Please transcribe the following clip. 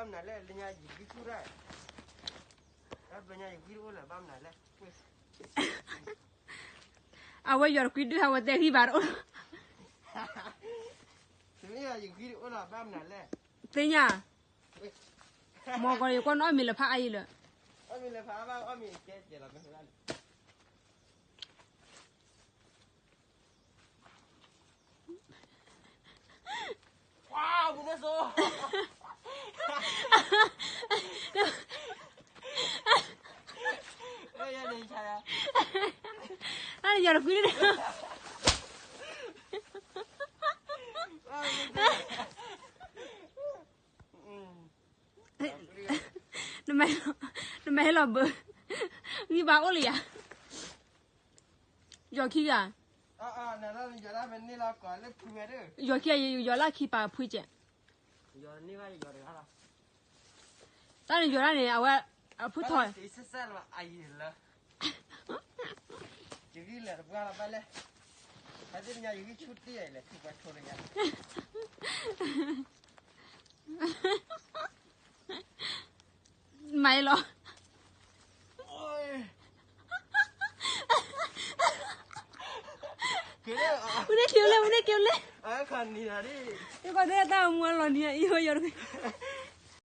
ဘၣ်မနုၤလဲၣ်, လၢညါယဂံၢ်ဆူၣ်တၢ်, တၢ်ဘျီညါယဂံၢ်တအိၣ်လၢၤ ဘၣ်မနုၤလဲၣ်. အဝဲယီၤတကွံဒုး အဝဲတဲဂံၢ်ဘၣ်တအိၣ်လီၤ. တမ့ၢ်ယဂံၢ်တအိၣ်လီၤ ဘၣ်မနုၤလဲၣ်. သ့ၣ်ညါ, မ့ၢ်ကီး ယကွၢ်နအီၣ်မ့ၤလၢဖးအါအံၤလၢ, အီၣ်မ့ၤလၢဖးအါဘၣ် အီၣ်မ့ၤကဲကဲလီၤမ့ၢ်လၢ တၢ်ယီၤတကွံန့ၣ်, နမၤဟဲလီၤဘၢ, ဂံၢ်ဘါအိၣ်လံယၤ, ယီၤခံဂၤ, ယီၤခံဂၤ ယီၤလၢခံပာ်ဖှံကဲး, တၢ်န့ၣ်ယီၤဒၣ်န့ၣ် အဝဲ, အဖုထီၣ်, ယဂံၢ်လဲၤတပှၢ်လီၤဘၣ်လဲၣ်, ဖဲသ့ၣ်ညါယဂံၢ်ဆူၣ်တ့ၢ်လဲၤထူပှၤထိးတဂၤ မၤအံၤလီၤ, ဝံၤန့ၣ်က့ၤလဲၣ် ဝံၤန့ၣ်က့ၤလဲၣ်, ယကီးဒၣ်တၢ်မူလီၤနံၤအံၤ ယီၤတကွံ